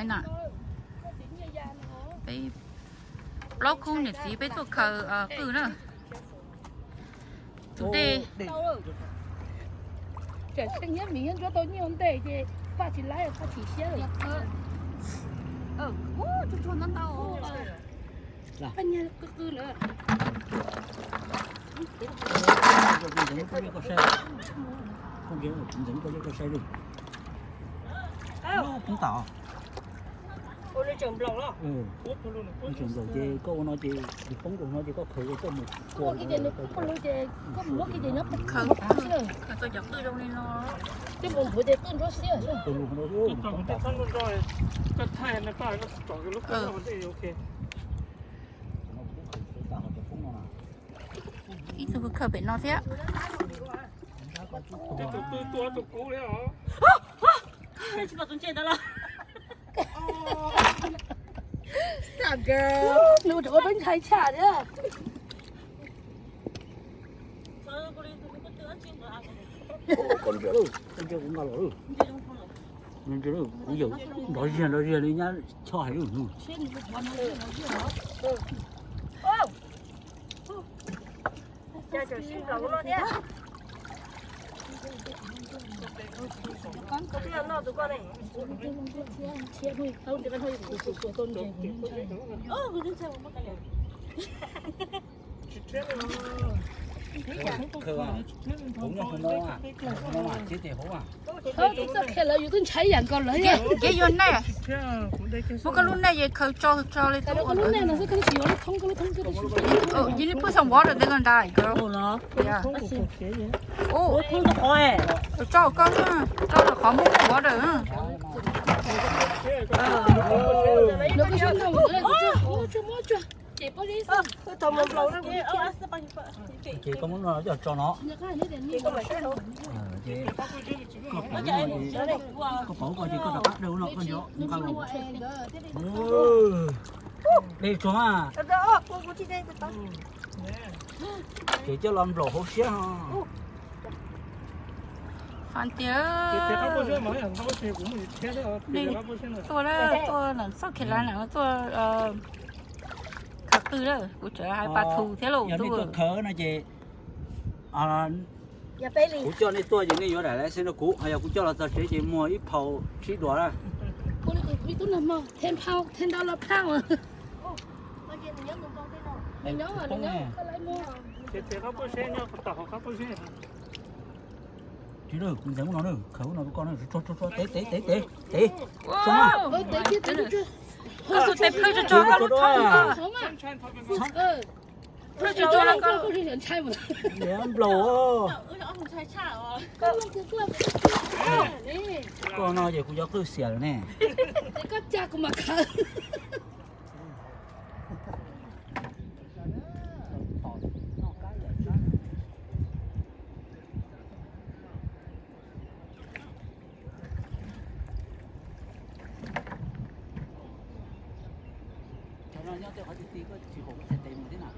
Na, peb plaub khub niam txiv peb tuaj khaws qwj na. Tus dej. Tseem xeeb nyiab mis nyiab ntsuab tau nyiaj ua ntej ces paj tsis laib paj chim siab lawm. Paj nyiag qw qw lawm. Tseem nplaum ces koj ua no ces poob rau no ces koj khaws koj mus kua ces koj mus muab kiag ces nyob khaws tau cov qwj zoo li no. Coj mus nthuav ces qwj ntsuab xiab. Ib tug khaws pem no thiab. Nws ua rau ntshai tshaj thiab. Kuv yawm nrov ziag nrov ziag li nyab choj hais lus. Khaws txoj qhia lawv yus twb ntshai ib yam nkaus lawm. Muab koj lub neej es khaws tso tso li. Koj lub neej no xwb koj twb tsis yuav lub thoob, koj lub thoob koj twb tsis yuav. You need put some water there, gonna die, girl. Yeah. Ua thoob rau qhov, tso koj, tso rau qhov muaj water. Ces koj muab no coj tso no. Koj pom koj ces koj rov qab dawj no koj nco nqa los. Dej tsuag mas. Ces coj los nplaum hauv siab. Fab tiag, nej tuaj na, tuaj na, txoj khev lav na tuaj khaws qwj na, kuv tseem hais pas thu thiab lauj. Yog nej tuaj khaws no ces kuv coj nej tuaj ces nej yuav daim license rau kuv, ho yog kuv coj los txog tsev ces muag ib phau tsib duas na. Tsis, kuv ntxeev ub no, khaws ub no rau koj, tev tev tev tev. Tes plhws tso tso, plhws tso tso. Nplaum. Koj no ces kuv cov qwj xiam lawm ne. Cov no nyob tej qhov ti ti koj tsis haum koj txhais tes mus thiab na.